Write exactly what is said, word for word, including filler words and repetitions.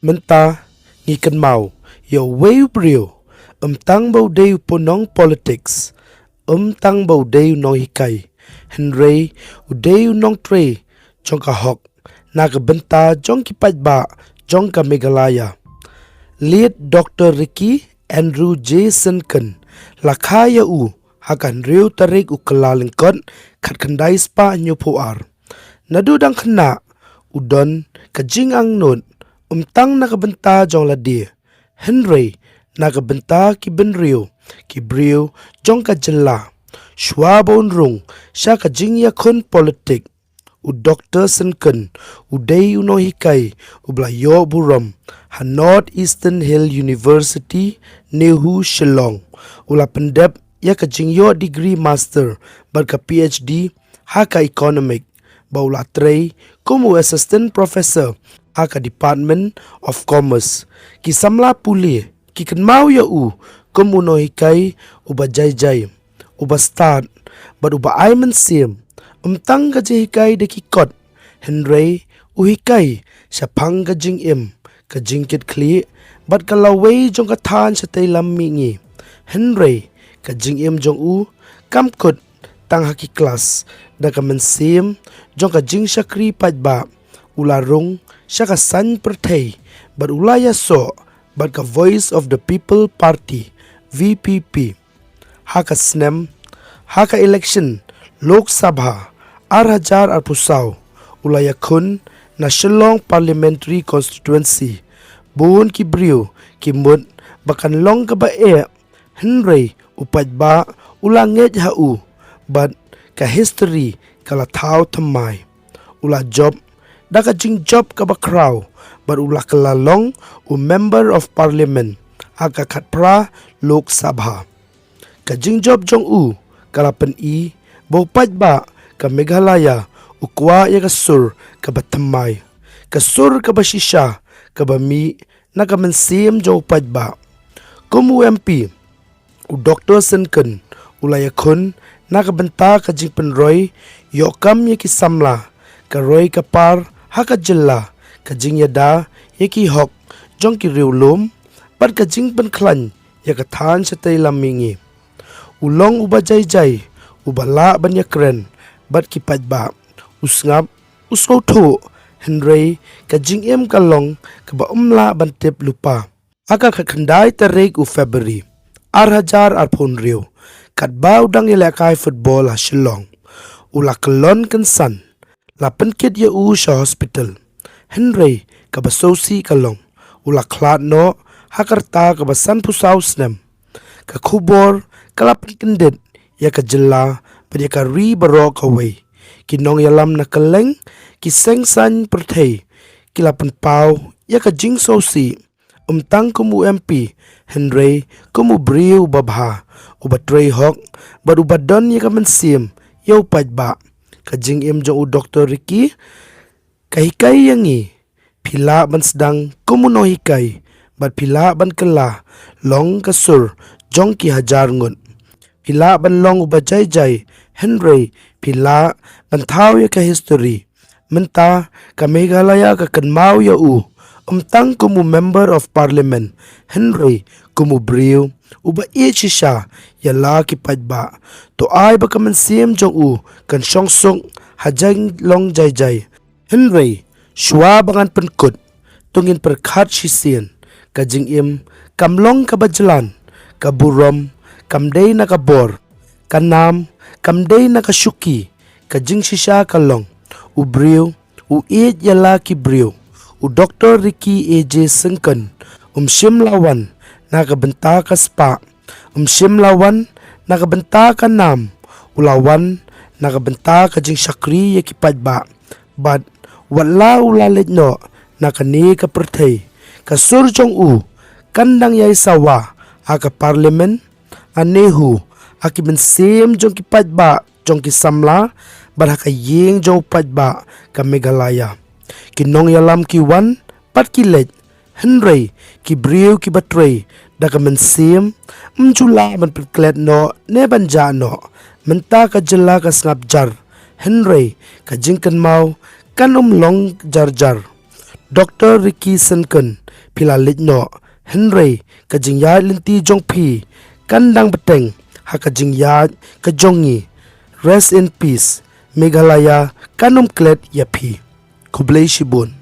Mynta ngi kynmaw ïa uwei u briew, ym tang ba u dei u punong politics, ym tang ba u dei u nonghikai, hynrei u dei u nongtrei jong ka hok na ka bynta jong ki paidbah jong ka Meghalaya. Late Doctor Ricky Andrew J Syngkon la kha ïa u ha ka hynriew tarik u Kyllalyngkot khatkhyndai spah hynñiewphew ar. Naduh dang khynnah u don ka jingangnud, ym tang na ka bynta jong lade, hynrei na ka bynta ki bynriew, ki briew jong ka jylla. Shuwa ba un rung sha ka jingïakhun politik, u Doctor Syngkon u dei u nonghikai uba la ïoh burom ha North Eastern Hill University, NEHU, Shillong. U la pyndep ïa ka jingïoh degree master bad ka P H D ha ka economic, ba u la trei kum u assistant professor ha ka Department of Commerce. Ki samla pule ki kynmaw ïa u kum u nonghikai uba jai jai, uba stad bad uba ai mynsiem. Ym tang ka jinghikai da ki kot, hynrei u hikai shaphang ka jingim, ka jingkitkhlieh bad ka lawei jong ka thaiñ shatei lam mihngi. Hynrei ka jingim jong u kam kut tang ha ki klas. Da ka mynsiem jong ka jingshakri paidbah, u la rung sha ka saiñ pyrthei bad u la ïasoh bad ka Voice of the People Party, V P P. Ha ka snem, ha ka election Lok Sabha ar hajar arphew saw, u la ïakhun na Shillong Parliamentary Constituency. Bun ki briew ki mut ba kan long kaba eh, hynrei u paidbah u la ngeit ha u bad ka history ka la thaw thymmai. U la jop da ka jingjop kaba khraw bad u la kylla long u Member of Parliament ha ka khatphra Lok Sabha. Ka jingjop jong u ka la pyni ba u paidbah ka Meghalaya u kwah ïa ka sur kaba thymmai, ka sur kaba shisha, kaba mih na ka mynsiem jong u paidbah. Kum u M P, u Doctor Syngkon u la ïakhun na ka bynta ka jingpynroi ïoh kam ïa ki samla, ka roi ka par ha ka jylla, ka jingïada ïa ki hok jong ki riewlum bad ka jingpynkhlaiñ ïa ka thaiñ shatei lam mihngi. U long uba jai jai, uba lah ban ïakren bad ki paidbah. U sngap, u sngewthuh, hynrei ka jingim ka long kaba ym lah ban tip lypa. Ha ka khatkhyndai tarik u February ar hajar arphew hynriew, katba u dang ïalehkai football ha Shillong, u la kyllon kynsan. La pynkit ïa u sha hospital, hynrei kaba sngewsih ka long, u la khlad noh ha ka rta kaba sanphew saw snem. Ka khubor ka la pynkyndit ïa ka jylla bad ïa ka ri baroh kawei. Ki nongïalam na kylleng ki seng saiñ pyrthei ki la pynpaw ïa ka jingsngewsih, ym tang kum u M P, hynrei kum u briew uba bha, uba trei hok bad uba don ïa ka mynsiem ïa u paidbah. Ka jingim jong u Doctor Ricky ka hikai ïa ngi, phi lah ban sdang kum u nonghikai bad phi lah ban kylla long ka sur jong ki hajar ngut. Phi lah ban long uba jai jai, hynrei phi lah ban thaw ïa ka history. Mynta ka Meghalaya ka kynmaw ïa u, ym tang kum u Member of Parliament, hynrei kum u briew uba ïeit shisha ïa la ki paidbah. To ai ba ka mynsiem jong u kan shong suk ha jaiñ long jai jai. Hynrei shuwa ba ngan pynkut, to ngin pyrkhat shisien. Ka jingim kam long kaba jlan, ka burom kam dei na ka bor, ka nam kam dei na ka shuki. Ka jingshisha ka long, u briew u ïeit ïa la ki briew. U Doctor Ricky A J Syngkon um shym la wan na ka bynta ka spah, um shym la wan na ka bynta ka nam, u la wan na ka bynta ka jingshakri ïa ki paidbah. Bad wat la u la leit noh na kane ka pyrthei, ka sur jong u kan dang ïai sawa ha ka Parliament, ha NEHU, ha ki mynsiem jong ki paidbah, jong ki samla, bad ha ka ïing jong u paidbah ka Meghalaya. Ki nongïalam ki wan bad ki leit, hynrei ki briew kiba trei da ka mynsiem ym ju lah ban pynklet noh ne ban jah noh. Mynta ka jylla ka sngap jar, hynrei ka jingkynmaw kan ym long jar jar. Dr Ricky Syngkon, phi la leit noh, hynrei ka jingïaid lynti jong phi kan dang bteng ha ka jingïaid ka jong ngi. Rest in peace. Meghalaya kan ym klet ïa phi. Khublei shibun.